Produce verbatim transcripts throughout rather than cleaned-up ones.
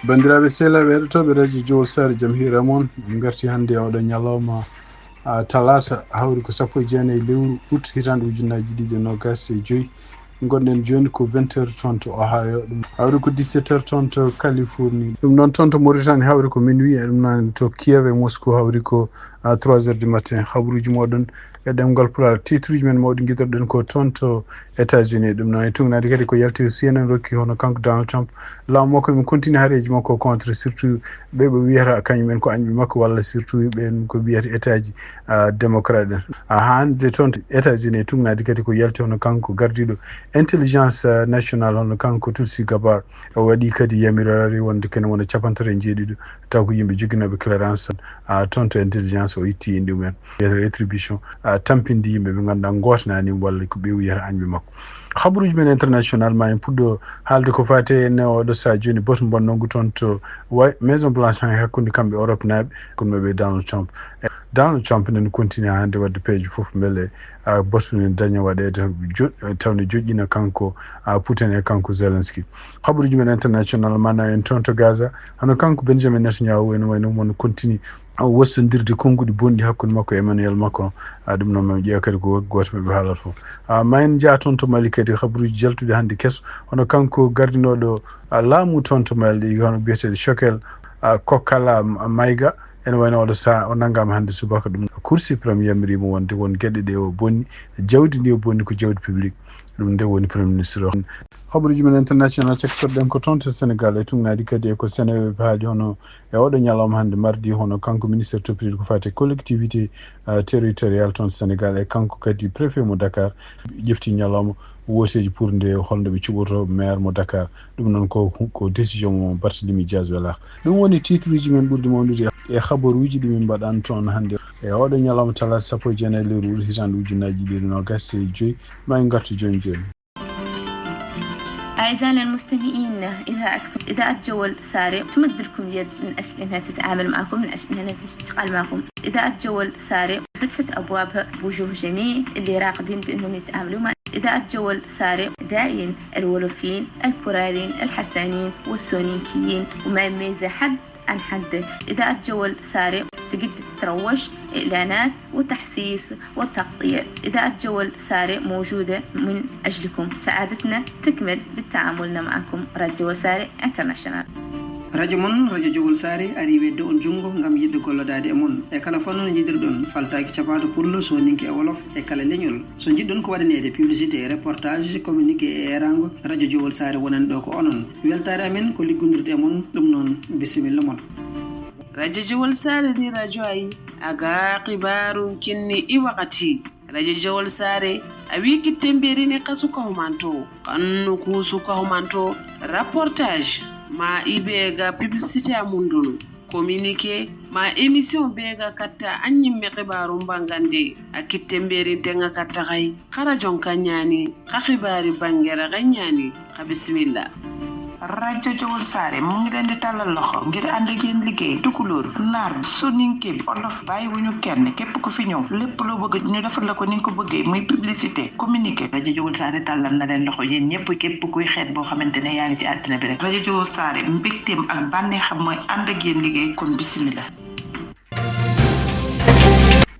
Banndiraaɓe sehilaaɓe heɗotooɓe radio Jowol Saare, jam hiira mon. En ngarti hannde e oɗo ñalawma, a, talaata, hawri ko sappo e jeenayi lewru août, hitaande ujunnaji ɗiɗi e noogas e joyi. Ngonɗen jooni ko vingt heures toon to Ohio, ɗum hawri ko dix-sept heures toon to Californie. Ɗum noon toon to Mauritanie hawri ko minuit, e ɗum noon to Kiev e Moscou hawri ko, a, trois heures du matin. Habaruuji mooɗon e ɗemngal Pulaar. Titre uji men mawɗi ngiɗirɗen ko toon to États-Unis. Ɗum noon e tugnaade kadi ko yalti C N N rokki hono kanko Donald Trump laamu makko, min continue haareeji makko contre surtout ɓe ɓe wiyata kañum en ko añɓe makko walla surtout ɓen ko wiyata État ji, a, démocrate en. A, hannde toon to États-Unis e tugnaade kadi ko yalti hono kanko gardiiɗo intelligence, a, nationale hono kanko Tulsi Gabbard. O waɗi kadi yamiroore wonde kene wona capanɗe tati e jeeɗiɗo taw ko yimɓe joginooɓe clearance, a, toon to intelligence o itti e ɗum en. Wiyata rétribution, a, tampinde yimɓe ɓe ngannduɗaa ngootanaani walla ko ɓe wiyata añɓe makko. Habaruuji men international ma en puɗɗo haalde ko faati e ne oɗo saha jooni boto mbonnongu toon to wa-, Maison Blanche han e hakkunde kamɓe Europe naaɓe, kono ɓe Donald Trump. E Donald Trump nen continue hannde waɗde peeje fof mbele, a, boto ne daña waɗeede jo-, tawne joƴƴina kanko, a, Putin e kanko Zelensky. Habaruuji men international ma na en toon to Gaza, hono kanko Benjamin Netanyahu en wayno mon continue wostondirde konnguɗi bonɗi hakkunde makko e Emmanuel Macron. A, ɗum noon, min ƴeewa kadi ko gooto maɓɓe haalata fof. A, ma en njah toon to Mali kadi, habaruuji jaltuɗi hannde keso, hono kanko gardinooɗo, a, laamu toon to Mali, hono biyeteeɗo Choguel, a, Kokalla Maïga, ene wayno oɗo saha o nanngaama hannde subaka. Ɗum Cour suprême yamiriima wonde won geɗe ɗe o bonni, jawdi ndi o bonni ko jawdi publique, ɗum nde woni Premier ministre o. Habaruuji men international cakkitorɗen ko toon to Sénégal e tugnaade kadi e ko Seneweb haali hono e oɗo ñalawma hannde mardi, hono kanko ministre toppitiiɗo ko faati e collectivité, a, territorial toon Sénégal, e kanko kadi préfet mo Dakar ƴefti ñalawma wooteeji pour nde holno ɓe cuɓorto maire mo Dakar. Ɗum noon ko, ko décision mo Barthélémy Dias Welak. Ɗum woni titre uji men ɓurɗi mawnude e habaruuji ɗi min mbaɗan toon hannde e oɗo ñalawma talaata sappo e jeenayi lewru août hitaande ujunnaji ɗiɗi e noogas e joyi. Ma en ngartu jooni jooni. أعزائنا المستمعين، إذاعتكم إذاعة جول ساري تمد لكم اليد من أجل أنها تتعامل معكم، من أجل أنها تشتغل معكم. إذاعة جول ساري فتحت أبوابها بوجوه جميل اللي راغبين بأنهم يتعاملوا مع إذاعة جول ساري. داين الولوفيين، الكوراليين، الحسانيين والسونيكيين، وما يميز حد عن حد. إذاعة جول ساري تقدر تروج، إعلانات وتحسيس وتغطية. إذاعة جول ساري موجودة من أجلكم. سعادتنا تكمل بالتعامل معكم. راديو جول ساري انترناشونال. Radio mon, Radio Jowol Saare, ari wedde on junngo ngam yiɗde gollodaade e mon. E kala fannu no njiɗirɗon, faltaaki capaato pullo, sooninke e wolof, e kala leñol. So njiɗɗon ko waɗaneede publicité, reportage, communiqué e eeraango, Radio Jowol Saare wonan ɗo ko onon. Weltaare amen ko liggondirde e mon, ɗum noon, bisimilla mon. Radio Jowol Saare ndi radio ayi, aga xibaaru kinni i wakati. Radio Jowol Saare, a wi kitte mberini kasu kahumanto, kannu kusu kahumanto, reportage, ma ibe ga publicité a mundunu, communiqué, ma émission be ga katta anyimme xibaaru mbangande, a kitte mberin tenga katta xay, xara jonka ñaani, xa xibaari bangere xa ñaani, xa bisimilla. Radio Jowol Saare mu ngi leen di tàllal loxo ngir ànd ak yéen liggéey. Tukulóor, naar, soninke bi, olof, bàyyiwuñu kenn. Képp ku fi ñëw, lépp loo bëgg ñu defal la ko ni nga ko bëggee, muy publicité, communiqué. Radio Jowol Saare tàllal na leen loxo yéen ñëpp, képp kuy xeet boo xamante ne yaa ngi ci àddina bi rek. Radio Jowol Saare, mbégteem ak bànneexam mooy ànd ak yéen liggéey, kon bisimila.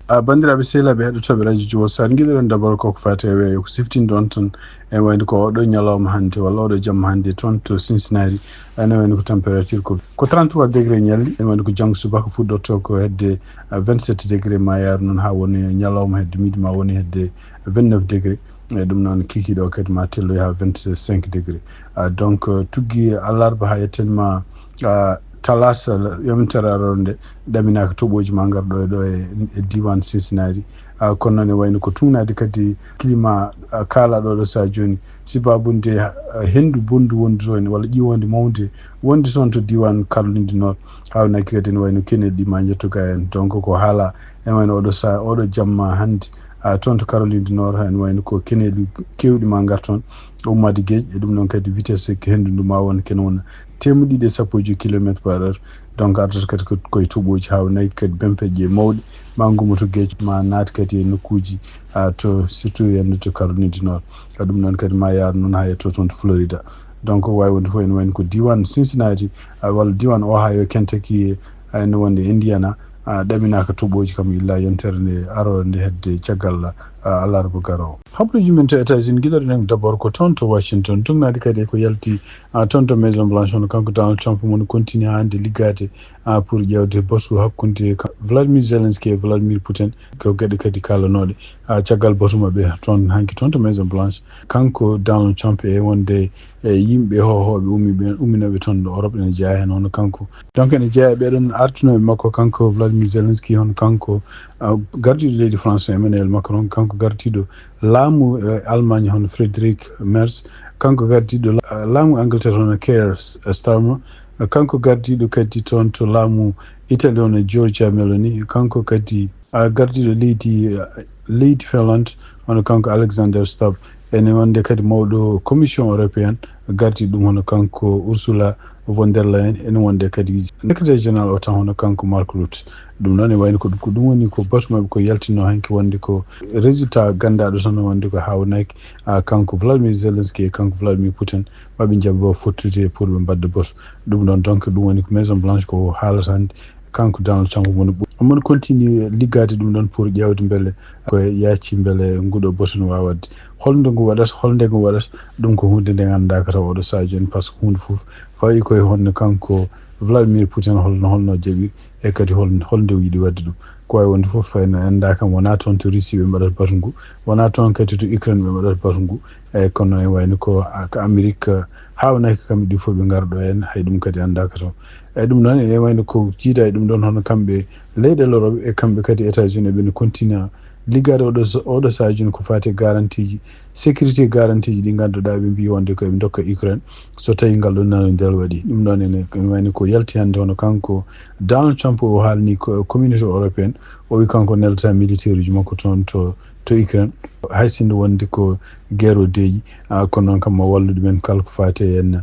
A, banndiraaɓe sehilaaɓe heɗotooɓe radio Jowol Saare, ngiɗo-ɗon dabal ko ko faati e weeyo, ko siftinde on tan e wayde ko oɗo ñalawma hannde walla oɗo jamma hannde toon to Cincinnati. Ene wayno ko température ko, ko trente-trois degré ñalli. Ene wayno ko janngo subaka fuɗɗorto ko hedde, a, vingt-sept degré, ma yaaru noon haa woni ñalawma hedde midi ma woni hedde vingt-neuf degré. E ɗum noon kikiiɗe o kadi ma telloy haa vingt-cinq degré. A, donc, euh, tuggi alarba haa yetten ma, a, talaata, la-, yontere arore nde, ɗaminaaka toɓooji ma ngar ɗo e, ɗo e, e diiwaan Cincinnati. A, kono noon e wayno ko tugnaade kadi climat, a, kaalaɗo ɗo saha jooni. Sibaabu nde, a, henndu bonndu wondu toon walla ƴiiwoonde mawnde wonde toon to diiwaan Caroline du Nord. Haawnaki kadi ene wayno keneeli ɗi ma njetto ga en. Donc ko haala ene wayno oɗo saha, oɗo jamma hannde, a, toon to Caroline du Nord, ene wayno ko keneeli keewɗi ma ngar toon, ummaade geej, e ɗum noon kadi vitesse henndu ndu ma won kene wona teemedde ɗiɗi e sappo e joy kilomètre par heure. Donc ardata kadi ko, koye toɓooji, haawnaki kadi bempeƴƴe mawɗe ma ngummoto geej, ma naat kadi e nokkuuji, a, to, surtout hannde to Caroline du Nord. A, ɗum noon kadi ma yaar noon haa yetto toon to Florida. Donc, waawi wonde fof ene wayno ko diiwaan Cincinnati, ah, walla diiwaan Ohio, Kentucky, ah, ene wonde Indiana, ah, ɗaminaaka toɓooji kam illa yontere nde aroore nde hedde caggal, ah, alarba garoowo. Habruuji men to États-Unis, giɗoɗen en d'abord ko toon to Washington. Tugnaade kadi e ko yalti, ah, toon to Maison Blanche, hono kanko Donald Trump mo no continue hannde liggaade, ah, pour ƴeewde batu hakkunde ka-, Vladimir Zelensky e Vladimir Putin. Ko geɗe kadi kaalanooɗe, ah, caggal batu maɓɓe toon hanki toon to Maison Blanche. Kanko Donald Trump e wonde e yimɓe hohooɓe ummiiɓe, umminooɓe toon ɗo Europe ene jeyaa heen hono kanko. Donc ene jeyaa e ɓeɗon artunooɓe makko, kanko Vladimir Zelensky, hono kanko, ah, gardiiɗo leydi France Emmanuel Macron, kanko gardiiɗo laamu, eh, Allemagne hono Friedrich Merz, kanko gardiiɗo la-, laamu Angleterre hono Keir S-, Starmer, kanko gardiiɗo kadi toon to laamu Italie hono Giorgia Meloni, kanko kadi, ah, gardiiɗo leydi, ah, leydi Finlande hono kanko Alexander Stubb, ene wonde kadi mawɗo Commission européenne gardiiɗo ɗum hono kanko Ursula von der Leyen, ene wonde kadi secrétaire général OTAN hono kanko Mark Rutte. Ɗum noon e wayno ko ɗum, ko ɗum woni ko batu maɓɓe ko yaltinno hanki wonde ko résultat ganndaaɗo tan wonde ko haawnaki, ah, kanko Vladimir Zelensky e kanko Vladimir Putin maɓe njaɓa fottude pour ɓe mbadda batu. Ɗum ɗon donc ɗum woni ko Maison Blanche ko haalata hannde. Kanko Donald Trump omo no ɓu-, omo no continue liggaade ɗum ɗon pour ƴeewde mbele ko yaaci mbele nguɗo batu no waawa waɗde. Holnde ngu waɗata, holnde ngu waɗata, ɗum ko huunde nde nganndaaka taw oɗo sahaa jooni, par ce que huunde fof fawi koye honno kanko Vladimir Putin holno, holno jaɓi e kadi hol-, holnde o yiɗi waɗde ɗum. Ko waawi wonde fof fayno en ndaa kam wonaa toon to Russie ɓe mbaɗata batu ngu, wonaa toon kadi to Ukraine ɓe mbaɗata batu ngu. Eyi, kono e wayno ko, ko Amérique, haawnaki kamɓe ɗi fof ɓe ngara ɗo en, hay ɗum kadi anndaaka toon. Eyi, ɗum noon ene wayno ko jiida e ɗum ɗon hono kamɓe leyɗe Lorooɓe e kamɓe kadi États-Unis ɓe no continue liggaade oɗo so-, oɗo sahaa jooni ko faati e garantie ji, sécurité garantie ji ɗi ngannduɗaa ɓe mbiyi wonde ko eɓe ndokka Ukraine so tawi ngal ɗon nanondire waɗi. Ɗum ɗon ene, ene wayno ko yalti hannde hono kanko Donald Trump o haalni ko communauté européenne, o wi kanko neldata militaire uji makko toon to, to Ukraine. Hay sinno wonde ko guerre o deeƴi, ah, kono noon kam mo wallu ɗumen kala ko faati e en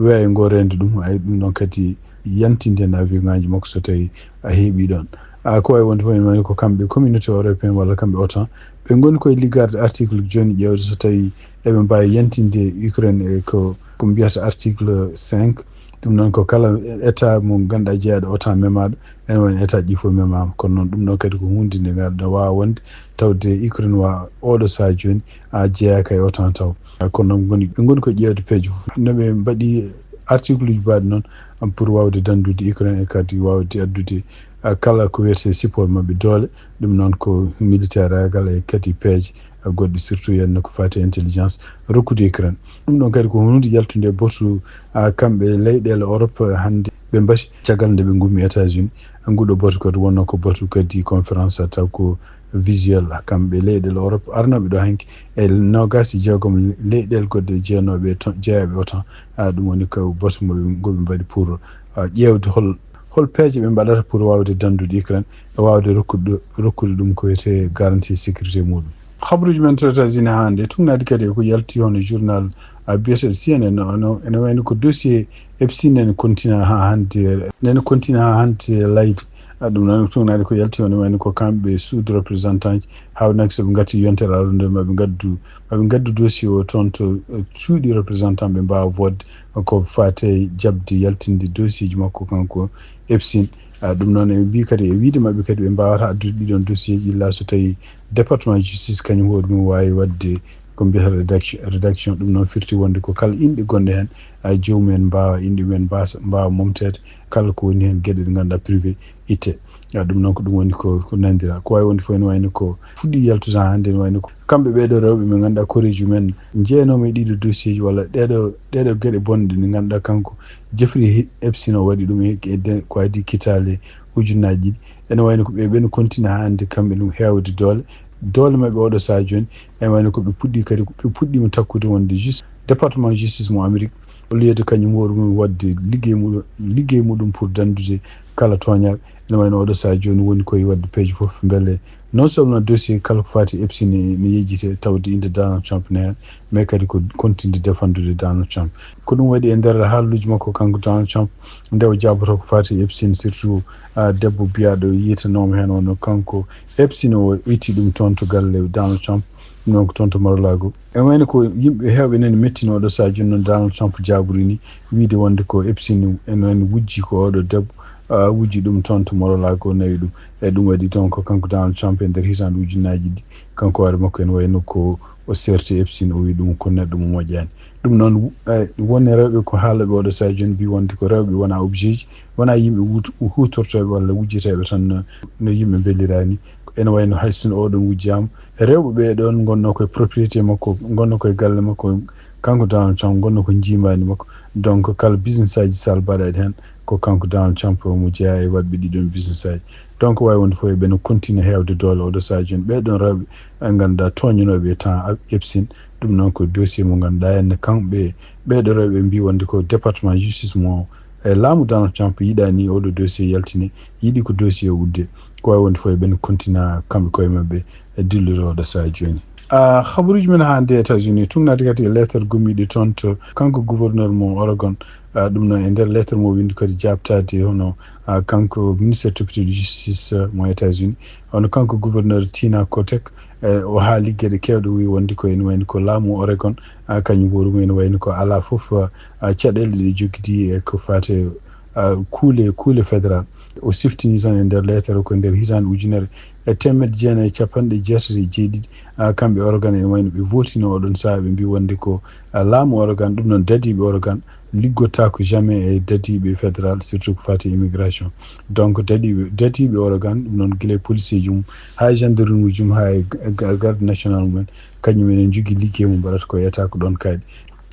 weeyo ngo reende ɗum, ay ɗum ɗon kadi yantinde en avion ŋaaji makko so tawi a heeɓi ɗon. Ah, ko wawi wonde fof ene wayno ko kamɓe communauté européenne walla kamɓe OTAN, ɓe ngoni koye liggaade article jooni ƴeewde so tawi eɓe mbaawi yantinde Ukraine e ko, ko mbiyata article cinq. Ɗum noon ko kala état mo ngannduɗaa jeyaaɗo OTAN memaaɗo, ene wayno état ji fof memaama. Kono noon ɗum ɗon kadi ko huunde nde ngannduɗaa waawa wonde tawde Ukraine wa oɗo sahaa jooni a jeyaaka e OTAN taw. Kono noon ngoni, ɓe ngoni ko ƴeewde peeje fof. No ɓe mbaɗi article uji mbaɗi noon, am, pour waawde danndude Ukraine e kadi waawde addude, ah, kala ko wiyetee support maɓɓe doole. Ɗum noon ko militaire agal e kadi peeje, ah, goɗɗe surtout henna ko faati e intelligence rokkude Ukraine. Ɗum ɗon kadi ko huunde yaltunde batu, ah, kamɓe leyɗeele Europe, ah, hannde ɓe mbasi caggal nde ɓe ngummi États-Unis. Nguɗo batu kadi wonno ko batu kadi conférence taw ko visuel, kamɓe leyɗeele Europe arnooɓe ɗo hanki e noogaas e jeegom leyɗeele goɗɗe jeenooɓe to-, jeyaaɓe OTAN. Ah, ɗum woni ko batu mo ɓe, ngo ɓe mbaɗi pour, ah, ƴeewde hol, hol peeje ɓe mbaɗata pour waawde danndude Ukraine e waawde rokkude, rokkude ɗum ko wiyetee garantie sécurité muɗum. Habruuji men to États-Unis hannde, tugnaade kadi ko yalti hono journal, ah, biyeteeɗo C N N, no, no, ene wayno ko dossier Epstein ene continue haa hannde, ene continue haa hannde layde. Ah, ɗum noon tugnaade ko yalti hono wayno ko kamɓe sous-représentant ji, haawnaki so ɓe ngarti yontere arande maɓe ngaddu, maɓe ngaddu dossier o toon to, eh, cuuɗi représentant ɓe mbaawa vote ko faate jaɓde yaltinde dossier ji makko kanko Epstein. Ah, ɗum noon eɓe mbiyi kadi e wiyde maɓɓe kadi ɓe mbaawata addude ɗiɗon dossier ji illa so tawi département justice kañum hoore mum waawi waɗde ko mbiyata rédaction, rédaction. Ɗum noon firti wonde ko kala inɗe gonɗe heen, ah, joomum en mbaawa, inɗe mum en mbaasa, mbaawa momteede, kala ko woni heen geɗe ɗe ngannduɗaa privé itte. Ah, ɗum noon ko ɗum woni ko, ko nanndira. Ko waawi wonde fof ene wayno ko fuɗɗi yaltude haa hannde, ene wayno ko kamɓe ɓeeɗo rewɓe ɓe ngannduɗaa koreeji mumen njeyanooma e ɗiɗo dossier ji walla ɗeeɗo, ɗeeɗo geɗe bonɗe ɗe ngannduɗaa kanko Jeffrey Epstein o waɗi ɗum e, e de-, ko adii kitaale ujunnaaji ɗiɗi. Ene wayno ko ɓe, ɓe no continue haa hannde kamɓe ɗum heewde doole. Doole maɓɓe oɗo sahaa jooni, ene wayno ko ɓe puɗɗi kadi, ɓe puɗɗiima takkude wonde jus-, département justice mo Amérique, au lieu de kañum hoore mum waɗde liggey muɗum, liggey muɗum pour danndude kala tooñaaɓe, ene wayno oɗo sahaa jooni woni koye waɗde peeje fof mbele non seulement dossier kala ko faati Epstein ne, ne yejjite tawde innde Donald Trump ne heen, mais kadi ko continue défendude Donald Trump. Ko ɗum waɗi e nder haalluuji makko kanko Donald Trump, nde o jaaboto ko faati Epstein, surtout, ah, debbo biyaaɗo yiitanooma heen wonno kanko Epstein o itti ɗum toon to galle Donald Trump. Ɗum noon ko toon to Mar-a-Lago. E wayno ko yimɓe heewɓe nani mettinooɗo, so a jooni noon Donald Trump jaabori ni, wiide wonde ko Epstein en wayno wujji ko oɗo debbo, ah, wujji ɗum toon to Mar-a-Lago, nawi ɗum. E ɗum waɗi toon ko kanko Donald Trump e nder hitaande ujunnaaji ɗiɗi, kanko hoore makko en wayno ko o serti Epstein, o wi ɗum ko neɗɗo mo moƴƴaani. Ɗum noon, eh, woni rewɓe ko haala ɓe oɗo so a jooni mbi wonde ko rewɓe wona objet ji, wona yimɓe wut-, huutortooɓe walla wujjeteeɓe tan no, no yimɓe mbeliraani. Ene wayno hay sinno oɗon wujjaama, rewɓe ɓee ɗoon ngonno koye propriété makko, ngonno koye galle makko, kanko Donald Trump, ngonno ko njiimaandi makko. Donc, kala business aji sal mbaɗaɗi heen, ko kanko Donald Trump mo jeyaa e waɗɓe ɗiɗon business aji. Donc, waawi wonde fof eɓe no continue heewde doole oɗo so a jooni. Ɓee ɗoon rewɓe ɓe ngannduɗaa tooñanooɓe e temps Epstein, ɗum noon ko dossier mo ngannduɗaa en ne kamɓe, ɓee ɗoo rewɓe mbi wonde ko département justice mo e laamu Donald Trump yiɗaani oɗo dossier yaltine, yiɗi ko dossier o udde. Ko waawi wonde fof eɓe no continue kamɓe koye maɓɓe e dillude oɗo so a jooni. Ah, habaruuji men haa nde États-Unis, tugnaade kadi e lettre gommiiɗo toon to kanko gouverneur mo Oregon. Ah, ɗum noon e nder lettre mo windi kadi jaabtaade hono, ah, kanko ministre toppitooɗo justice, ah, mo États-Unis. Hono kanko gouverneur Tina Kotek, eh, o haali geɗe keewɗe, o wi wonde ko ene wayno ko laamu Oregon, ah, kañum hoore mum ene wayno ko alaa fof, ah, caɗeele ɗe jogiti e ko faati, ah, kuule, kuule fédéral. O siftini tan e nder lettre o ko nder hitaande ujunere e teemedde jeenayi e capanɗe jeetati e jeeɗiɗi, ah, kamɓe Oregon ene wayno ɓe vootino oɗon sahaa, ɓe mbi wonde ko, ah, laamu Oregon, ɗum noon dadiiɓe Oregon liggotaako jamais e dadiiɓe fédéral, surtout ko faati e immigration. Donc, dadiiɓe, dadiiɓe Oregon, ɗum noon gila e policier ji mum, haa e gendarme ji mum, haa e ga-, ga-, garde national mumen, kañum enen njogii liggey mum mbaɗata ko e état ko ɗoon kayɗe.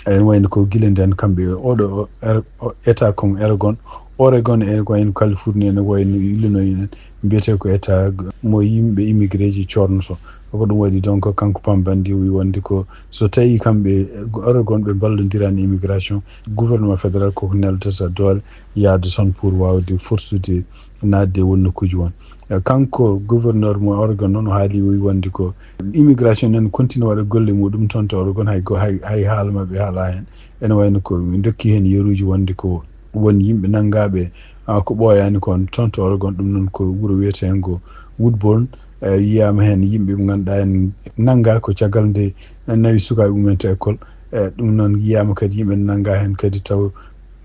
Ene wayno ko gila ndeen kamɓe oɗo o-, er-, o-, état comme Oregon, Oregon ene wayno Californie ene wayno Illinois en, mbiyetee ko état g-, mo yimɓe immigré ji coodnoto. Ko ɗum waɗi donc kanko Pam Bondi o wi wonde ko so tawii kamɓe Oregon ɓe mballondiraani immigration, gouvernement fédéral koko neldata doole yahde toon pour waawde forsude naatde won nokkuuji won. Eh, kanko gouverneur mo Oregon noon o haali o wi wonde ko immigration ene continue waɗa golle muɗum toon to Oregon, hay go-, hay, hay haala maɓɓe haalaa heen. Ene wayno ko ɓe ndokki heen yeruuji wonde ko won yimɓe nanngaaɓe, ah, ko ɓooyaani kon toon to Oregon, ɗum noon ko wuro wiyeteengo Woodburn. Eh, yiyaama heen yimɓe ɓe ngannduɗaa en nanngaa ko caggal nde nawi sukaaɓe mumen to école. Eh, ɗum noon yiyaama kadi yimɓe nanngaa heen kadi taw,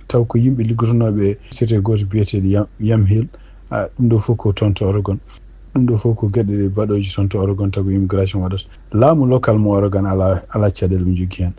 taw ko yimɓe liggotonooɓe e société gooto biyeteeɗo Yam, Yamhill. Ah, ɗum ɗo fof ko toon to Oregon. Ɗum ɗo fof ko geɗe ɗe baɗooje toon to Oregon, taw ko immigration waɗata. Laamu local mo Oregon alaa, alaa caɗeele ɓe njogii heen.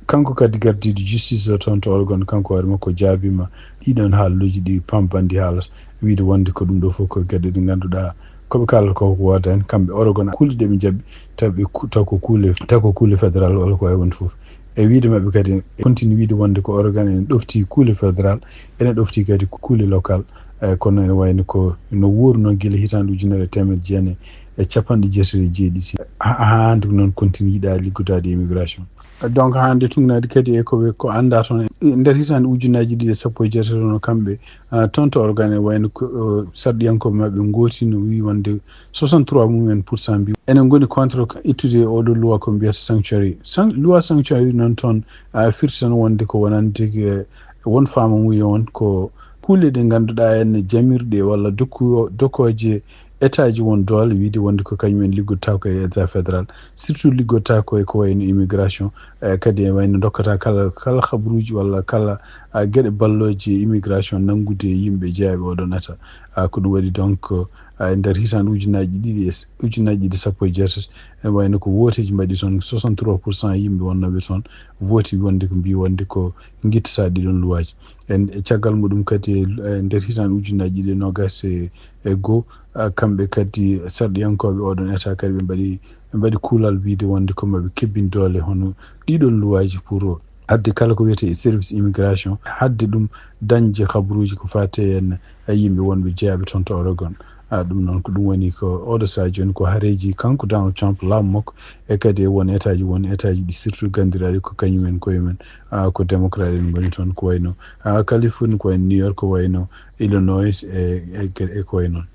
Kanko kadi gardiiɗo justice o toon to Oregon, kanko hoore makko jaabiima ɗiɗon haaluuji ɗi Pam Bondi haalata, wiide wonde ko ɗum ɗo fof ko geɗe ɗe ngannduɗaa ko ɓe kaalata ko, ko wooda heen. Kamɓe Oregon, kuule ɗe ɓe njaɓi, taw ɓe ku-, taw ko kuule, taw ko kuule fédéral walla ko wayi wonde fof. E wiide maɓɓe kadi, e continue wiide wonde ko Oregon ene ɗofti kuule fédéral, ene ɗofti kadi kuule local. Eh, kono ene wayno ko no wuurno gila hitaande ujunere e teemedde jeenayi e capanɗe jeetati e jeeɗiɗi. Ha-, haa hannde ko noon continue yiɗaa liggodaade immigration. Donc, haa hannde tugnaade kadi e ko ɓe, ko anndaa toon. E nder hitaande ujunnaaji ɗiɗi e sappo e jeetati, no kamɓe, ah, toon to Oregon, ene wayno ko, oh, sarɗiyankooɓe maɓɓe ngooti no wii wonde soixante-trois mumen pour cent mbi ene ngoni contre ittude oɗo loi ko mbiyata sanctuary. San-, loi sanctuary noon toon, ah, firti tan wonde ko wonande, eh, won faamamuya on ko kuule ɗe ngannduɗaa en jamirɗe walla dokku-, dokkooje état ji won doole, wiide wonde ko kañum en liggotaako e état fédéral, surtout liggotaako e ko wayno immigration, eh, kadi e wayno dokkata kala, kala habaruuji walla kala, ah, geɗe ballooje immigration nanngude e yimɓe jeyaaɓe oɗon état. Ah, ko ɗum waɗi donc, ah, e nder hitaande ujunnaaji ɗiɗi e s-, ujunnaaji ɗiɗi sappo e jeetati, ene wayno ko wooteeji mbaɗi toon, soixante-trois pour cent yimɓe wonnooɓe toon vooti wonde ko mbi wonde ko ngittata ɗiɗon luwaaji. En, e caggal muɗum kadi, e, e nder hitaande ujunnaaji ɗiɗi e noogaas e, e goo, ah, kamɓe kadi sarɗiyankooɓe oɗon état kadi ɓe mbaɗi, ɓe mbaɗi kuulal wiide wonde ko maɓe kebbin doole hono ɗiɗon luwaaji pour haɗde kala ko wiyetee e service immigration, haɗde ɗum dañde habaruuji ko faati e, e yimɓe wonɓe jeyaaɓe toon to Oregon. Ah, ɗum noon ko ɗum woni ko oɗo sahaa jooni ko hareeji kanko Donald Trump laamu makko, e kadi e won état ji, won état ji ɗi surtout ganndiraaɗi ko kañum en koye mum, ah, ko démocrate en ngoni toon, ko wayno, ah, Californie, ko wayno New York, ko wayno Illinois, e, e, e ko wayi noon.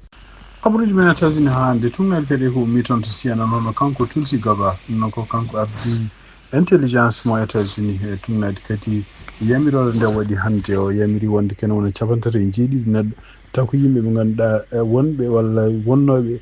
Habaruuji men États-Unis haa hannde, tugnaade kadi e ko ummii toon to C N N, hono kanko Tulsi Gabbard, ɗum noon ko kanko ardii intelligence mo États-Unis, e tugnaade kadi yamiroore nde waɗi hannde, o yamiri wonde kene wona capanɗe tati e jeeɗiɗi neɗɗo, taw ko yimɓe ɓe ngannduɗaa, e, wonɓe walla wonnooɓe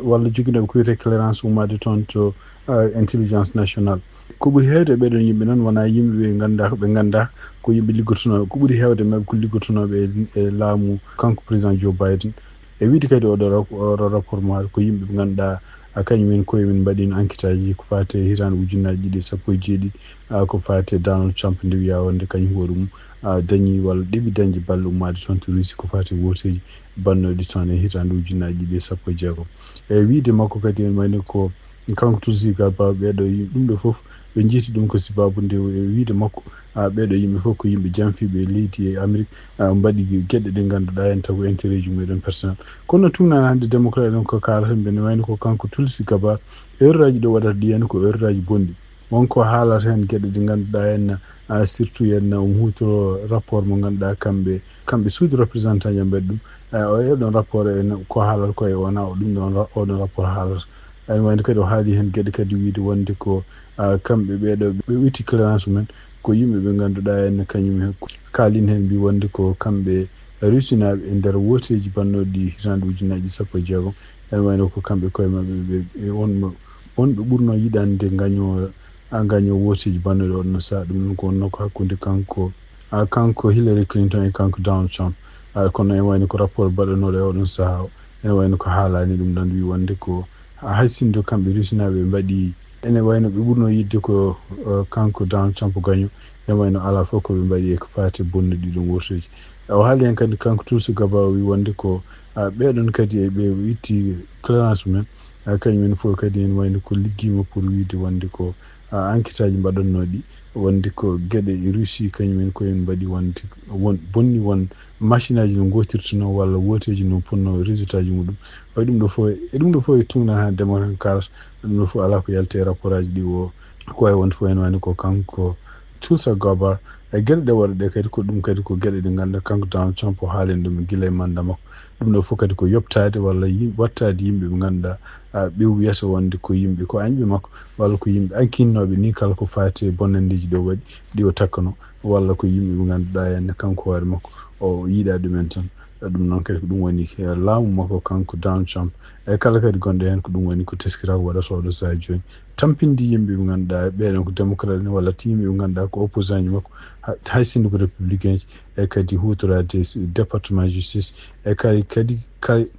walla joginooɓe ko wiyetee clearance ummaade toon to uh, intelligence national. Ko ɓuri heewde e ɓeeɗon yimɓe noon wonaa yimɓe ɓe ngannduɗaa ko ɓe ngannduɗaa, ko yimɓe liggotonooɓe. Ko ɓuri heewde maɓɓe ko liggotonooɓe e, e laamu kanko président Joe Biden. E wiide kadi oɗo ra- oɗo rapport mo haali ko yimɓe ɓe ngannduɗaa a kañum en koye men mbaɗino enquête aji ko faati e hitaande ujunnaaji ɗiɗi e sappo e jeeɗiɗi, a, ko faati e Donald Trump nde wiyaa wonde kañum hoore mum a, dañi walla ɗeɓi dañde balle ummaade toon to Russie ko faati e wooteeji bannooɗi toon e hitaande ujunnaaji ɗiɗi e sappo e jeegom. E wiide makko kadi en wayno ko kanko Tulsi Gabbard ɓeeɗo yim- ɗum ɗo fof ɓe njiiti ɗum ko sibaabu nde e wiide makko a, ɓeeɗo yimɓe fof ko yimɓe janfiiɓe e leydi e Amérique a, mbaɗi geɗe ɗe ngannduɗaa en taw ko intérêt ji mumen personnel. Kono tugnaani hannde démocrate en ko kaalata mbiɗa wayno ko kanko Tulsi Gabbard erreur aji ɗo waɗata ɗi en ko erreur aji bonɗi. Wonko haalata heen geɗe ɗe ngannduɗaa en a, surtout en omo huutoro rapport mo ngannduɗaa kamɓe kamɓe suudu représentant ji mbaɗi ɗum a, o e ɗon rapport en ko haalata ko e wona o ɗum ɗon ra- oɗon rapport haalata. Ene wayno kadi o haali heen geɗe kadi wiide wonde ko a, kamɓe ɓeeɗo ɓe itti clearance mumen ko yimɓe ɓe ngannduɗaa en kañum heen kaalin heen mbi wonde ko kamɓe rusinaaɓe e nder wooteeji bannooɗi hitaande ujunnaaji sappo e jeegom. Ene wayno ko kamɓe koye maɓɓe ɓe e on wonɓe ɓurno yiɗande ngaño a ngaño wooteeji bannooɗi oɗon saha ɗum ɗum ko wonno ko hakkunde kanko a kanko Hillary Clinton e kanko Donald Trump a kono en wayno ko rapport baɗanooɗo e oɗon saha o ene wayno ko haalani ɗum ɗon wi wonde ko a haysindo kamɓe rusinaaɓe ɓe mbaɗi ene wayno ɓe ɓurno yidde ko uh, kanko Donald Trump gaño ene wayno alaa fof ko ɓe mbaɗi e ko faati bonnude ɗiɗon wooteeji o haali heen kadi kanko Tulsi Gabbard o wi wonde ko a ɓeeɗon kadi e ɓe itti clearance mumen a kañum en fof kadi en wayno ko liggiima pour wiide wonde ko a enquête aji mbaɗannooɗi wonde ko geɗe e Russie kañum en koye en mbaɗi wonde won bonni won machine aji no ngootirtunoo walla wooteeji no punnoo résultat ji muɗum o ɗum ɗo fof e ɗum ɗo fof e tugnan haa ndema tan kaalata ɗum ɗo fof alaa ko yalti e rapport aji ɗi o ko wawi wonde fof en wayno ko kanko Tulsi Gabbard e geɗe ɗe waɗa ɗe kadi ko ɗum kadi ko geɗe ɗe ngannduɗaa kanko Donald Trump o haalani ɗum gila e manda makko ɗum ɗo fof kadi ko yoɓtaade walla yim- wattaade yimɓe ɓe ngannduɗaa a, ɓe wiyata wonde ko yimɓe ko añɓe makko walla ko yimɓe ankinnooɓe ni kala ko faati e bonnandeeji ɗo waɗi ɗi o takkano walla ko yimɓe ɓe ngannduɗaa en kanko hoore makko o yiɗa ɗumen tan ɗum noon kadi ko ɗum woni e laamu makko kanko Donald Trump e kala kadi gonɗo heen ko ɗum woni ko teskiraaka waɗata oɗo sahaa jooni tampinde yimɓe ɓe ngannduɗaa ɓeeɗon ko démocrate en walla yimɓe ɓe ngannduɗaa ko opposant ji makko ha- hay sinno ko républicain ji e kadi huutoraade s- département justice e kadi kadi kay-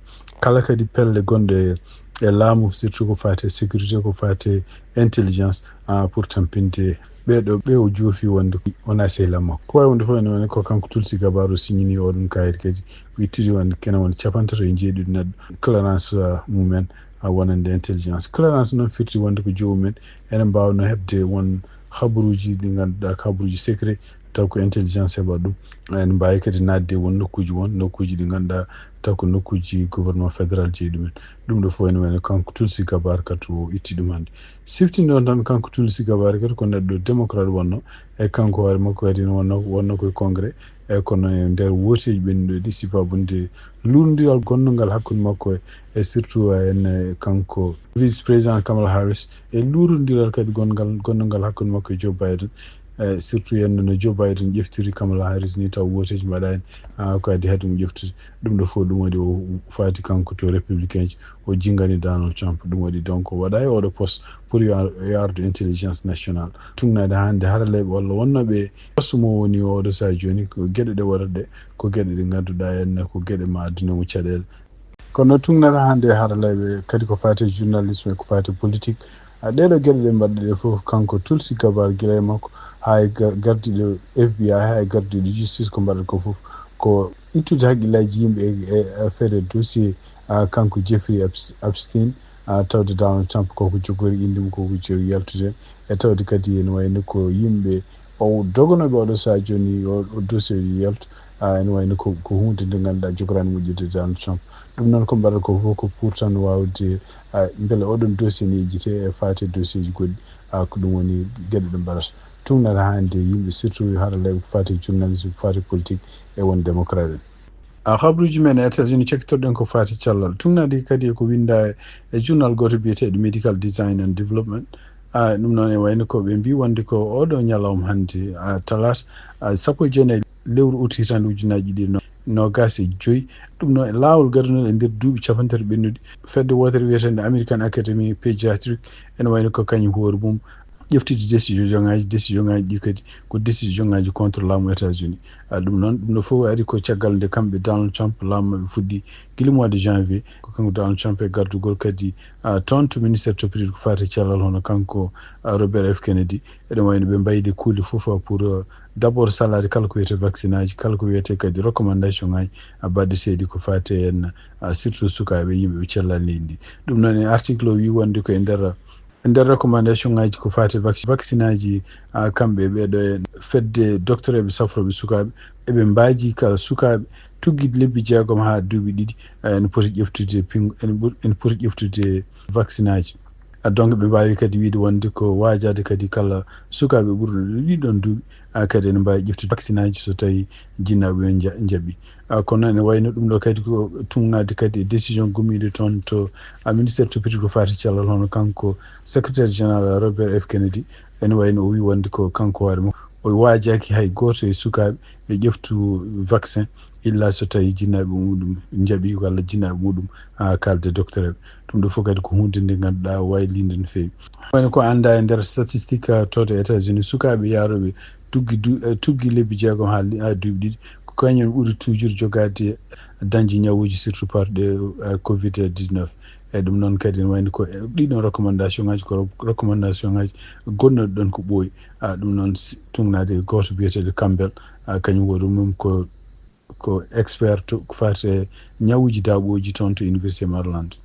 kala kadi pelle gonɗe e laamu surtout ko faati e sécurité ko faati e intelligence ah, pour tampinde ɓeeɗo ɓe o joofi wonde wona sehla makko ko wawi wonde fof ene woni ko kanko Tulsi Gabbard o signini oɗon kayit kadi o ittiri wonde kene woni capantato e jeeɗiɗo neɗɗo clearance ah, mumen ah, wonande intelligence clearance noon firti wonde ko joomum en ene mbawno heɓde won habaruuji ɗi ngannduɗaa ko habaruuji secret taw ko intelligence heɓa ɗum ene mbaawi kadi naatde won nokkuuji won nokkuuji ɗi ngannduɗaa taw ko nokkuuji gouvernement fédéral jeyi ɗumen ɗum ɗo fof ene wayno kanko Tulsi Gabbard kadi o itti ɗum hannde siftinɗon tan kanko Tulsi Gabbard kadi ko neɗɗo démocrate wonno e kanko hoore makko kadi ne wonno wonno koye congrès e kono e nder wooteeji ɓennuɗo ɗi sifabunde luurondiral gonnungal hakkunde makko e surtout en kanko vice président Kamala Harris e luurondiral kadi gonngal gonnungal hakkunde makko e Joe Biden e surtout en no Joe Biden ƴeftiri Kamala Harris ni taw wooteeji mbaɗaani ko adi hade mo ƴeftude ɗum ɗo fof ɗum waɗi o faati kanko to républicain ji o jingani Donald Trump ɗum waɗi donc waɗa e oɗo poste pour yo yo ardu intelligence nationale tugnaade hannde haralleeɓe walla wonnooɓe poste mo woni oɗo saha jooni ko geɗe ɗe waɗata ɗe ko geɗe ɗe ngannduɗaa en ko geɗe ma addunoo mo caɗeele kono noon tugnata hannde e haralleeɓe kadi ko faati e journalisme e ko faati e politique a ɗeeɗo geɗe ɗe mbaɗɗe ɗe fof kanko Tulsi Gabbard gila e makko haa e gardiiɗo F B I haa e gardiiɗo justice ko mbaɗata ko fof ko ittude hakkillaaji yimɓe e affaire e dossier a kanko Jeffrey Epstein a tawde Donald Trump koko jogori inde mum koko jogori yaltude e tawde kadi ene wayno ko yimɓe o doganooɓe oɗo saha jooni o dossier yaltu a ene wayno ko ko hunde nde ngannduɗaa jogoraani moƴƴude Donald Trump ɗum noon ko mbaɗata ko fof ko pour tan waawde a mbele oɗon dossier ne yejjite e faati e dossier ji goɗɗi a ko ɗum woni geɗe ɗe mbaɗata tugnata hannde yimɓe surtout haralleeɓe ko faati e journalisme ko faati e politique e won démocrate en a habruuji men e États-Unis cakkitorɗen ko faati callal tugnaade kadi e ko winnda e journal gooto biyeteeɗo Medical Design and Development a ɗum noon e wayno ko ɓe mbi wonde ko oɗo ñalawma hannde a talaata a sappo e jeenayi lewru août hitaande ujunnaaji ɗiɗi no noogaas e joy. Ɗum noon e laawol gadanol e nder duuɓi capanɗe tati ɓennuɗi, fedde wootere wiyeteende American Academy Pediatric ene wayno ko kañum hoore mum ƴeftude décision ŋaaji, décision ŋaaji ɗi kadi ko décision ŋaaji contre laamu États-Unis. Ah, ɗum noon, ɗum ɗo fof ari ko caggal nde kamɓe Donald Trump laamu maɓɓe fuɗɗi gila mois de janvier, ko kanko Donald Trump e gardugol kadi, ah, toon to ministère toppitiiɗo ko faati e cellal, hono kanko, ah, Robert F Kennedy. Eɗen wayno ɓe mbaydi kuuli fof, ah, pour, ah, d'abord salaade kala ko wiyetee vaccin aji, kala ko wiyetee kadi recommandation ŋaaji, ah, baɗɗe seedi ko faati e en, ah, surtout sukaaɓe, yimɓe ɓe cellal leydi ndi. Ɗum noon e article o wi wonde ko e nder e nder recommandation ŋaaji ko faati e vac-, vaccin aji, ah, kamɓe ɓeeɗo e fedde docteur eɓe safrooɓe sukaaɓe, eɓe mbaaji kala sukaaɓe tuggi lebbi jeegom haa duuɓi ɗiɗi, ah, ene poti ƴeftude ping-, ene ɓur-, ene poti ƴeftude vaccin aji. Ah, donc ɓe mbaawi kadi wiide wonde ko waajaade kadi kala sukaaɓe ɓurɗo ɗiɗon duuɓi, ah, kadi ene mbaawi ƴeftude vaccin aji so tawii jinnaaɓe ɓe nja-, njaɓi. Ah, kono ene wayno ɗum ɗo kadi ko tuugnaade kadi e décision gummiiɗo toon to, ah, ministère toppitiiɗo ko faati cellal, hono kanko secrétaire général Robert F Kennedy. Ene wayno o wi wonde ko kanko hoore makko o waajaaki hay gooto e sukaaɓe ɓe ƴeftu vaccin illa so tawii jinnaaɓe muɗum njaɓi walla jinnaaɓe muɗum, ah, kaalde docteur eɓe. Ɗum ɗo fof kadi ko huunde nde ngannduɗaa wayliinde no feewi. Wayno ko anndaa e nder statistique, ah, to to États-Unis, sukaaɓe yaarooɓe tuggi du-, eh, tuggi lebbi jeegom haa li-, haa duuɓi ɗiɗi, ko kañum ɓuri toujours jogaade dañde ñawuuji, surtout parɗe, eh, covid dix-neuf. E ɗum noon kadi ene wayno ko, eh, ɗiɗon recommandation ŋaaji ko ro-, recommandation ŋaaji gonnoɗi ɗon ko ɓooyi. Ah, ɗum noon si-, tuugnaade e gooto biyeteeɗo Campbell, ah, kañum woni ɗum ko, ko expert to ko faati e ñawuuji daaɓooji toon to Université Maryland.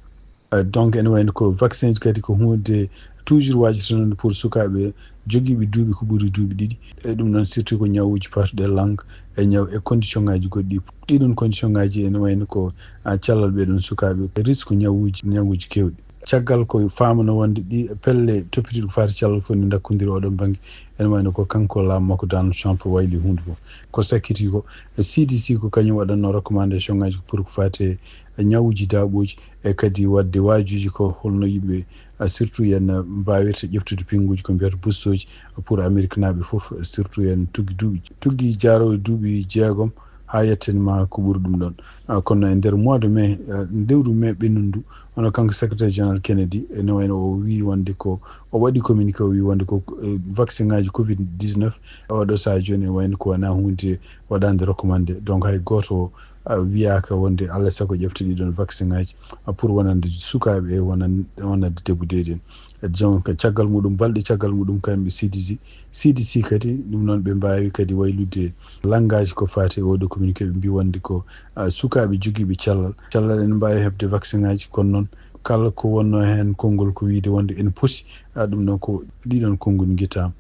Eh, donc ene wayno ko vaccin ji kadi ko huunde toujours waajata noon pour sukaaɓe jogiiɓe duuɓi ko ɓuri duuɓi ɗiɗi. E ɗum noon surtout ko ñawuuji parɗe langue e ñaw e condition ŋaaji goɗɗi. Ɗiɗon condition ŋaaji ene wayno ko, ah, cellal ɓeeɗon sukaaɓe, risque ñawuuji, ñawuuji keewɗi. Caggal ko faamano wonde ɗi pelle toppitiiɗe ko faati cellal fof ne ndakkondiri oɗon bannge, ene wayno ko kanko laamu makko Donald Trump wayli huunde fof. Ko sakkiti ko, C D C ko kañum waɗatno recommandation ŋaaji pour ko faati e ñawuuji daaɓooji, e kadi waɗde waajuuji ko holno yimɓe, ah, surtout en, ah, mbaawirta ƴeftude pinnguuji ko mbiyata boostooji pour Ameriknaaɓe fof, surtout en tuggi duuɓi, tuggi jaarooɓe duuɓi jeegom haa yetten ma ko ɓuri ɗum ɗoon. Ah, kono e nder mois de mai, ah, lewru mai ɓennundu, hono kanko secrétaire général Kennedy, ene wayno o wi wonde ko, o waɗi communiqué, o wi wonde ko, eh, vaccin ŋaaji covid dix-neuf, oɗo sahaa jooni, e wayno ko wonaa huunde waɗaande recommandé. Donc hay gooto, ah, wiyaaka wonde Allah sago ƴefta ɗiɗon vaccin ŋaaji, ah, pour wonande sukaaɓe e wonan-, wonande debbo deeɗen. E donc caggal muɗum, balɗe caggal muɗum kamɓe C D C, C D C kadi ɗum noon ɓe mbaawi kadi waylude langage ko faati e oɗo communiqué, ɓe mbi wonde ko, ah, sukaaɓe jogiiɓe cellal. Cellal ene mbaawi heɓde vaccin ŋaaji, kono noon kala ko wonno heen konngol ko wiide wonde ene poti, ah, ɗum noon ko ɗiɗon konngol ngittaama.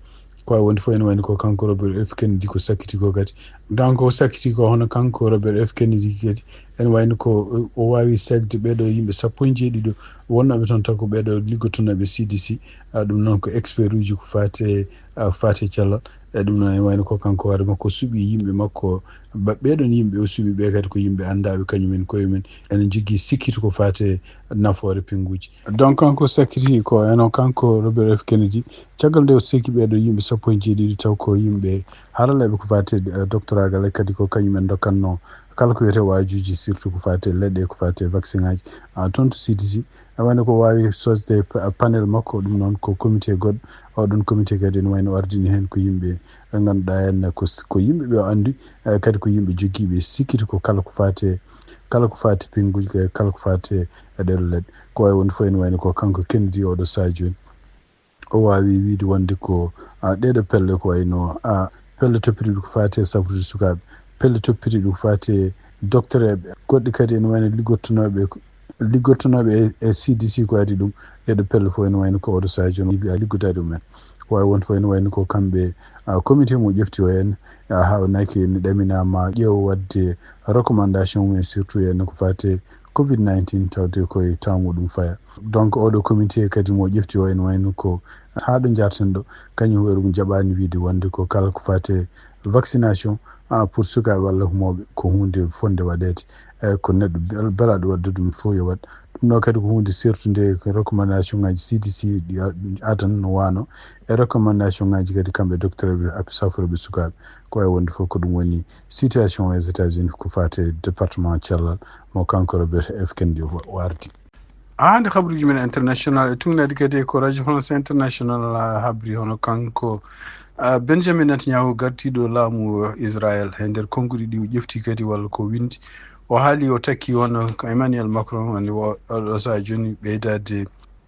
Ko wayi wonde fof ene wayno ko kanko Robert F Kennedy ko sakkiti ko kadi. Donc o sakkiti ko hono kanko Robert F Kennedy kadi ene wayno ko o waawi seegde ɓeeɗo yimɓe sappo e jeeɗiɗo wonnooɓe toon taw ko ɓeeɗo liggotonooɓe C D C, ah, ɗum noon ko expert uji ko faati e, ah, faati e cellal. E ɗum noon ene wayno ko kanko hoore makko suɓi yimɓe makko, ba-, ɓeeɗon yimɓe o suɓi ɓe kadi ko yimɓe anndaaɓe kañumen koye mum en, ene njogii sikkito ko faati e nafoore pinnguuji. Donc kanko sakkiti ko eno kanko Robert F Kennedy, caggal nde o seeki ɓeeɗo yimɓe sappo e jeeɗiɗi taw ko yimɓe haralleeɓe ko faati e, eh, doctoragal e kadi ko kañumen dokkatno kala ko wiyetee waajuuji, surtout ko faati e leɗɗe, ko faati e vaccin ŋaaji, ah, toon to C D C. E wayno ko waawi sosde pa-, panel makko, ɗum noon ko comité goɗɗo. Oɗon comité kadi ene wayno ardini heen ko yimɓe ɓe ngannduɗaa en ko s-, ko yimɓe ɓe o anndi, eh, kadi ko yimɓe jogiiɓe sikkito ko kala ko faati e, kala ko faati pinnguuji, kala ko faati e ɗeɗo leɗɗe. Ko wayi wonde fof ene wayno ko kanko Kennedy oɗo sahaa jooni. O waawi wiyde wonde ko, ah, ɗeeɗo pelle ko wayno, ah, pelle toppitiiɗe ko faati e safrude sukaaɓe, pelle toppitiiɗe ko faati e doctoreeɓe, goɗɗe kadi ene wayno liggottonooɓe, liggottonooɓe e, e C D C ko adi ɗum, ɗeeɗo pelle fof ene wayno ko oɗo sahaa jooni liggodaade ɗum en. Ko wayi wonde fof ene wayno ko kamɓe, ah, comité mo ƴefti o en, ah, haawnaki ene ɗaminaa ma ƴeewa waɗde recommandation mum en surtout en ko faati e covid nineteen tawde koye temps muɗum faya. Donc oɗo comité kadi mo ƴefti o ene wayno ko haa ɗo njaarten ɗo, kañum hoore mum jaɓaani wiyde wonde ko kala ko faati e vaccination, ah, pour sukaaɓe walla ko mawɓe ko huunde fotnde waɗeede. Eh, ko neɗɗo bel-, belaaɗo waɗde ɗum fof yo waɗ. Ɗum ɗo kadi ko huunde sertunde ko recommandation ngaji C D C ɗi a-, adan no wano e recommandation ngaji kadi kamɓe docteur ɓe, ap-, safroɓe sukaaɓe. Ko wawi wonde fof ko ɗum woni situation aux États-Unis ko fate département cellal mo kanko Robert F Kennedy wa-, wardi. Haa nde habruuji men international e tuŋnaade kadi ko Radio France International, ah, habri hono kanko, ah, Benjamin Netanyahu gardiiɗo laamu Israel e nder konnguɗi ɗi o ƴefti kadi walla ko windi. O haali o takki hono ko Emmanuel Macron woni o, o, o saha jooni ɓeydaade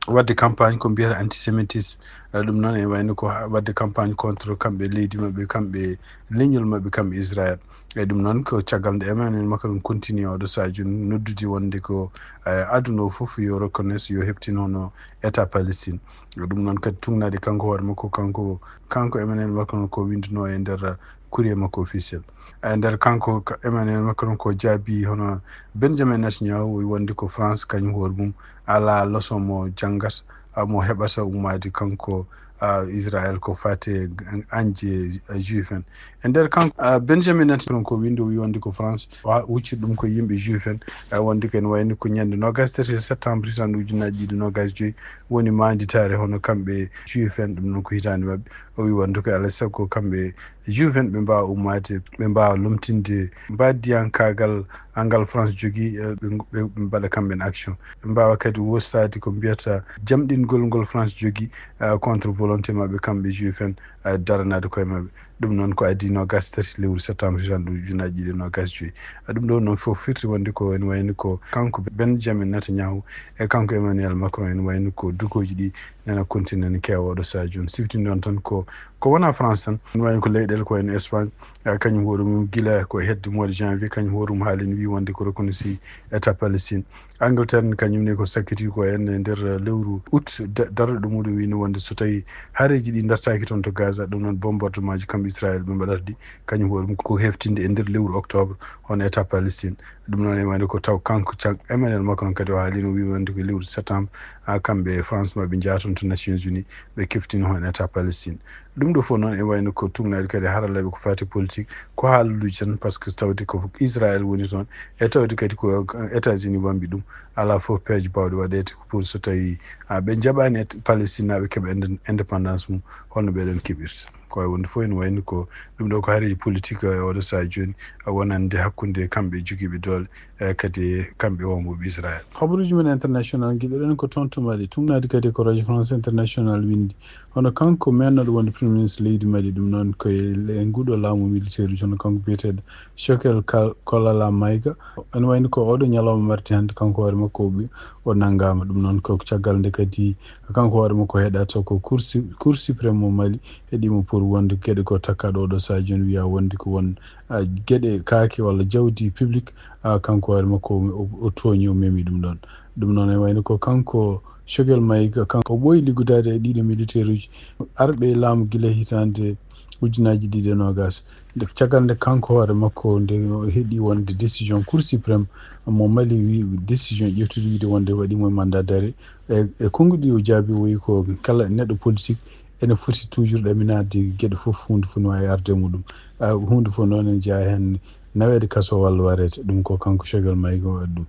waɗde campagne ko mbiyata antisémitisme. Eh, ɗum noon e wayno ko ha-, waɗde campagne contre kamɓe leydi maɓɓe, kamɓe leñol maɓɓe, kamɓe Israel. E ɗum noon ko caggal nde Emmanuel Macron continue oɗo saha jooni noddude wonde ko, eh, aduna o fof yo reconnaisse, yo heɓtin hono État Palestine. E ɗum noon kadi tuŋnaade kanko hoore makko, kanko, kanko Emmanuel Macron ko winduno e nder courrier makko officiel. E nder kanko ka-, Emmanuel Macron ko jaabi hono Benjamin Netanyahu o wi wonde ko France kañum hoore mum ala leçon mo janngata, ah, mo heɓata ummaade kanko, ah, Israel ko fate añde, ah, juif en. E nder kanko, ah, Benjamin Netanyahu ko windi o wi wonde ko France wa-, huccita ɗum ko yimɓe juif en, ah, wonde ko ene wayni ko ñande nogas tati septembre tan ujunnaaji ɗiɗi nogas joyi woni manditaare hono kamɓe juif en, ɗum noon ko hitaande maɓɓe. O wi wonde ko alaa e sago kamɓe juif en ɓe mbaawa ummaade, ɓe mbaawa lomtinde mbaadiyankaagal ngal France jogii, eh, ɓe, ɓe, ɓe mbaɗa kamɓe en action. Ɓe mbaawa kadi wostaade ko mbiyata jamɗingol ngol France jogii, eh, contre volonté maɓɓe kamɓe juif en, eh, daranaade koye maɓɓe. Ɗum noon ko adii nogas tati lewru septembre tan ujunnaaji ɗiɗi nogas joyi. Eh, ɗum ɗo noon fof firti wonde ko ene wayni ko kanko Benjamin Netanyahu e kanko Emmanuel Macron ene wayni ko dukooji ɗi nana continue ne keewa oɗo saha jooni. Siftinɗon tan ko, ko wona France tan, ene wayni ko leyɗeele ko wayno Espagne, ah, kañum hoore mum gila ko hedde mois de janvier, kañum hoore mum haalino wi wonde ko reconnaissance État Palestine. Angleterre ne kañum ne ko sakkiti ko en e nder lewru août, da-, darɗo muɗum wino wonde so tawi hareji ɗi dartaki toon to Gaza, ɗum noon bombardement ji kamɓe Israël ɓe mbaɗata ɗi, kañum hoore mum ko heftinde e nder lewru octobre hono État Palestine. Ɗum noon e wayde ko taw kanko can-, Emmanuel Macron kadi o haalino wi wonde ko lewru septembre, ah, kamɓe e France ma ɓe njaaton to Nations Unies, ɓe keftina hon État Palestine. Ɗum ɗo fof noon e wayno ko tugnaade kadi haralleeɓe ko faati politique, ko haalluuji tan, par ce que tawde ko Israël woni toon, e tawde kadi ko États-Unis wambi ɗum, alaa fof peeje baawɗe waɗeede ko pour so tawi, ah, ɓe njaɓaani et-, Palestine naaɓe keɓa inde-, indépendance mum, holno ɓeɗon keɓirta? Ko wawi wonde fof ene wayno ko ɗum ɗo ko hareji politique e oɗo saha jooni, ah, wonande hakkunde kamɓe jogiiɓe doole, eh, kadi kamɓe wonɓe Israël. Habaruuji men international, giɗoɗen ko toon to Mali. Tugnaade kadi ko Radio France International windi. Hono kanko meennoɗo wonde Premier Ministre leydi Mali, ɗum noon ko e le-, nguɗo laamu militaire uji, hono kanko biyeteeɗo Choguel Ka-, Kolala Maïga. Ene wayno ko oɗo ñalawma mardi hannde, kanko hoore makko o ɓe-, o nanngaama. Ɗum noon ko caggal nde kadi kanko hoore makko heɗata ko Cour su-, Cour suprême mo Mali heɗiimo pour wonde geɗe ko takkaɗo oɗo saha jooni wiya wonde ko won, ah, geɗe kaake walla jawdi public, ah, kanko hoore makko o, o tooñi, o memi ɗum ɗon. Ɗum noon e wayno ko kanko Choguel Maïga, kanko o ɓooyi liggodaade e ɗiɗo militaire uji arɓe e laamu gila hitaande ujunaaji ɗiɗi e noogas. Nde, caggal nde kanko hoore makko nde o heɗi wonde décision Cour suprême mo Mali wi décision ƴeftude wiide wonde waɗiimo e mandat d'arrêt. E, e konnguɗi o jaabi o wi ko kala neɗɗo politique ene foti toujours ɗaminaade geɗe fof, huunde fof no waawi arde e muɗum. Ah, huunde fof noon ene jeyaa heen naweede kaso walla wareede. Ɗum ko kanko Choguel Maïga o waɗi ɗum.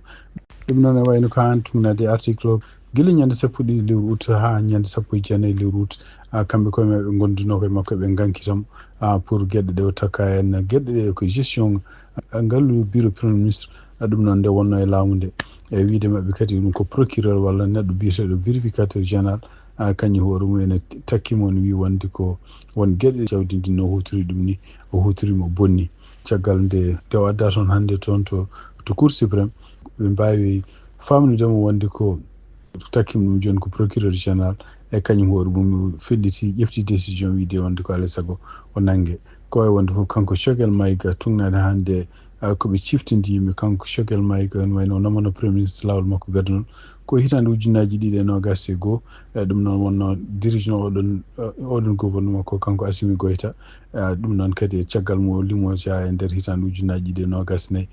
Ɗum noon e wayno ko haa tugnaade article o, gila ñande sappo e ɗiɗi lewru août haa ñande sappo e jeenayi lewru août, ah, kamɓe koye maɓɓe ɓe ngondunoo koye makko ɓe ngankitamo, ah, pour geɗe ɗe o takka heen, geɗe ɗe ko gestion, ah, ngallu bureau Premier Ministre, ah, ɗum noon nde wonno e laamu nde. E wiide maɓɓe kadi ɗum ko procureur walla neɗɗo biyeteeɗo vérificateur général, ah, kañum hoore mum ene takki mo, ene wi wonde ko won geɗe jawdi ndi no huutiri ɗum ni, o huutiri mo bonni. Caggal nde, nde o adda toon hannde toon to, to Cour suprême, ɓe mbaawi faamnude mo wonde ko takki mo ɗum jooni ko procureur général, e kañum hoore mum felliti, ƴefti décision wiide wonde ko alaa e sago o nannge. Ko wawi wonde fof kanko Choguel Maïga tugnaade hannde, ah, ko ɓe ciftindi yimɓe, kanko Choguel Maïga ene wayno o namano Premier Ministre laawol makko gadanol ko hitaande ujunaaji ɗiɗi e noogas e goo. E ɗum noon wonno dirigeant oɗon, eh, oɗon gouvernement ko kanko Assimi Goïta. Eh, ɗum noon kadi e caggal mo o limoja e nder hitaande ujunaaji ɗiɗi e noogas e nayi.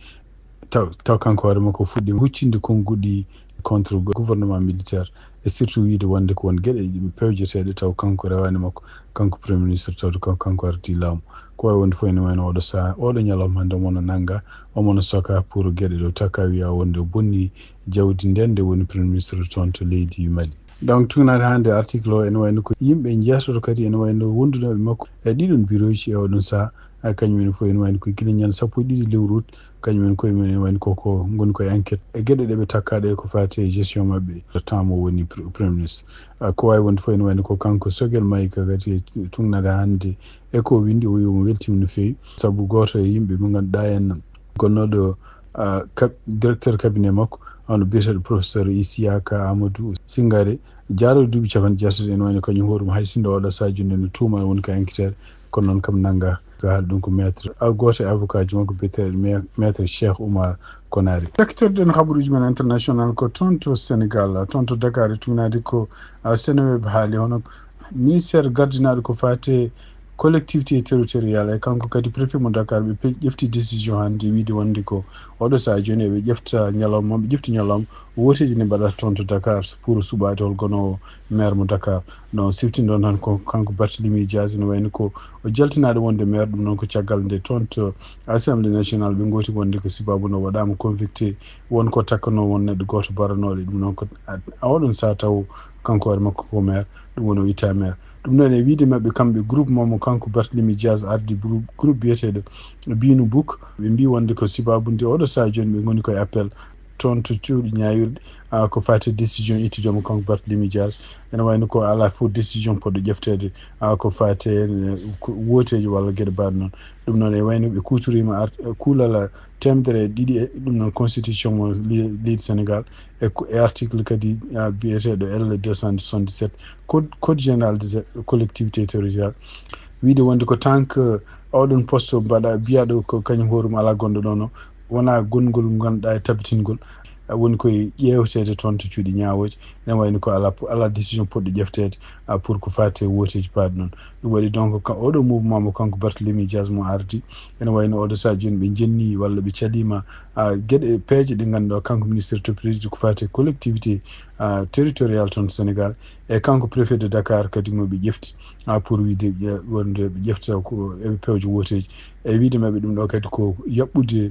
Taw, taw kanko hoore makko fuɗɗi huccinde konnguɗi contre gouvernement militaire, e surtout wiide wonde ko won geɗe pewjeteeɗe taw kanko rewaani makko, kanko premier ministre, tawde kanko, kanko ardii laamu. Ko wawi wonde fof ene wayno oɗo saha, oɗo ñalawma hannde omo no nannga, omo no soka pour geɗe ɗo, taw ka wiya wonde o bonni jawdi nden nde woni premier ministre toon to leydi Mali. Donc, tugnaade hannde article o ene wayno ko yimɓe jeetato kadi ene wayno wondunooɓe makko e ɗiɗon bureau ji e oɗon saha. Ay, kañum en fof ene wayno ko gila ñande sappo e ɗiɗi lewru août, kañum en koye mum ene wayno koko ngoni koye enquête e geɗe ɗe ɓe takkaɗe ko fati e gestion maɓɓe, temps mo woni pr-, premier ministre. Ah, ko wawi wonde fof ene wayno ko kanko Sogel Mayka kadi e tugnaade hannde e ko windi, o wi omo weltima no feewi, sabu goto e yimɓe mo ganduɗa en gonnoɗo, ah, kab-, directeur cabinet makko, on biyeteɗo professeur Isiyaka Amadou Singare, jaaroɗo duuɓi capanɗe jeetati, ene wayno kañum hoore mum hay sinno oɗo saha jonde no tuuma woni ko enquêteur, kono noon kam nanga ko haali ɗum ko maître, a, goto e avocat ji makko biyeteɗo me-, maître Cheikh Oumar Konari. Sektorɗen habaruji men international ko toon to Sénégal, toon to Dakar e tugnaade ko, a, Seneweb haali hono ministère gardinaɗo ko fate collectivité territorial e kanko kadi préfet mo Dakar ɓe pe-, ƴefti décision hannde wiide wonde ko oɗo saha joni eɓe ƴefta ñalawma, ɓe ƴefti ñalawma wooteji ne mbaɗata toon to Dakar pour suɓaade hol gonowo maire mo Dakar. No siftinɗon tan ko kanko Barthélémy Dias ene wayno ko o jaltinaɗo wonde maire, ɗum noon ko caggal nde toon to Assemblée nationale ɓe gooti wonde ko sibabu no waɗama convicté won ko takkano won neɗɗo goto baranoɗo ɗum noon ko a, a oɗon saha taw kanko hoore makko ko maire, ɗum woni o itta maire. Ɗum noon e wiide maɓɓe kamɓe groupement mo kanko Barthélémy Dias ardi groupe, groupe biyeteɗo Binu Book, ɓe mbi wonde ko sibabu nde oɗo saha joni ɓe goni koye appel toon to cuuɗi ñaawirɗi, a, ko fati décision ittude mo kanko Barthélémy Dias. Ene wayno ko ala fof décision poɗɗo ƴefteede, a, ko fati e, ko wooteji walla geɗe mbaɗe noon. Ɗum noon e wayno ɓe kuutorima art-, kuulal temedere e ɗiɗi e ɗum noon constitution mo le-, leydi Sénégal e ko, e article kadi, a, biyeteɗo L deux cent soixante-dix-sept code, code général des collectivités territoriales. Wiide wonde ko tant que oɗon poste mbaɗa biyaɗo ko kañum hoore mum ala gonɗo ɗon o, wona gongol ngol ganduɗa e tabitingol, a, woni koye ƴeewteede toon to cuuɗi ñaawooje. Ene wayno ko ala, ala décision poɗɗo ƴefteede, a, pour ko fati e wooteji mbaɗe noon. Ɗum waɗi donc ka, oɗo mouvement mo kanko Barthélémy Dias mo ardi, ene wayno oɗo saha joni ɓe jenni walla ɓe calima, a, geɗe peeje ɗe ganduɗa kanko ministre to président ko fati e collectivité, a, territorial toon Sénégal, e kanko préfet de Dakar kadi mo ɓe ƴefti, a, pour wiide ƴe-, wonde ɓe ƴefta ko eɓe pewja wooteji. E wiide maɓɓe ɗum ɗo kadi ko yaɓɓude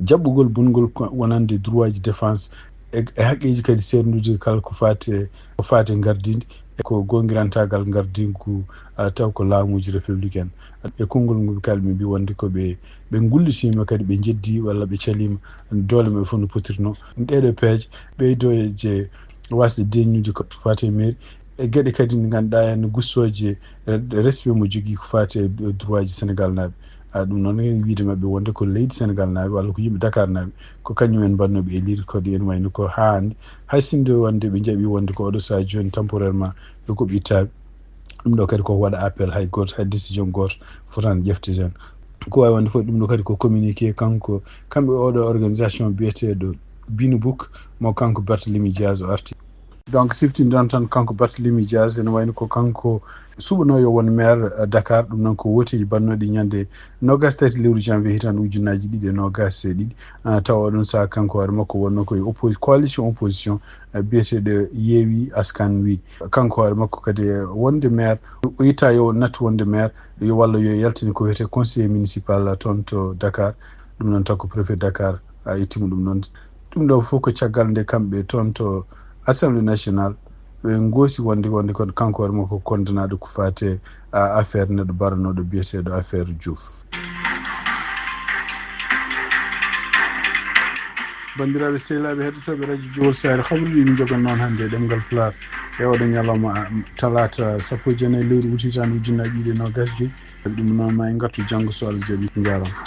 jaɓɓugol bungol ko wonande droit ji défense e, e haqqeji kadi serndude kala ko fati e, ko fati e ngardindi e ko gongirantagal ngardingu, a, taw ko laamuji républicaine. E konngol ngol kala ɓe mbi wonde ko ɓe, ɓe gullitima kadi ɓe jeddi walla ɓe calima doole maɓɓe fof no potirno. Ɗeɗo peeje ɓeydo e je wasde deññude ko fati e mairie e geɗe kadi ɗe ganduɗa en gustoje, e, respect mo jogui ko fati e droit ji Sénégal naaɓe. A, ɗum noon e wiide maɓɓe wonde ko leydi Sénégal naaɓe walla ko yimɓe Dakar naaɓe, ko kañum en mbannoɓe élire kadi ene wayno ko ha hande. Hay sinno wonde ɓe jaaɓi wonde ko oɗo saha joni temporairement yo ko ɓe ittaɓe. Ɗum ɗo kadi ko waɗa appel, hay goto, hay décision goto fotani ƴefte hen. Ko wawi wonde fof ɗum ɗo kadi ko communiqué kanko, kamɓe oɗo organisation biyeteɗo Binu Book mo kanko Barthélémy Dias o arti. Donc, siftindiran tan kanko Barthélémy Dias, ene wayno ko kanko suɓano yo won maire, eh, Dakar, ɗum noon ko wooteji bannoɗi ñande nogas tati lewru janvier hitande ujunnaji ɗiɗi e nogas e ɗiɗi. Ah, tawa oɗon saha kanko hoore makko wonno koye oppo-, coalition opposition, eh, biyeteɗo Yewwi Askan Wi. Kanko hoore makko kadi, eh, wonde maire, o itta yo nattu wonde maire, yo walla yo yaltini ko wiyete conseiller municipal toon to Dakar. Ɗum noon taw ko préfet Dakar, a ittimo ɗum noon. Ɗum ɗo fof ko caggal nde kamɓe toon to Assemblée nationale ɓe goosi wonde, wonde kon kanko hoore makko ko konndanaɗo ko fate, a, affaire neɗɗo baranoɗo biyeteɗo affaire Diouf. Bandiraɓe sehilaɓe heɗotoɓe radio Jowol Sahel, habaruji min jogan noon hannde e ɗemngal Pulaar e oɗo ñalawma, a, talaata sappo e jeenayi lewru août hitande ujunnaji ɗiɗi e nogas e joyyi. Ɗum noon ma en ngartu janngo so Allah jaɓi. Njaaraama.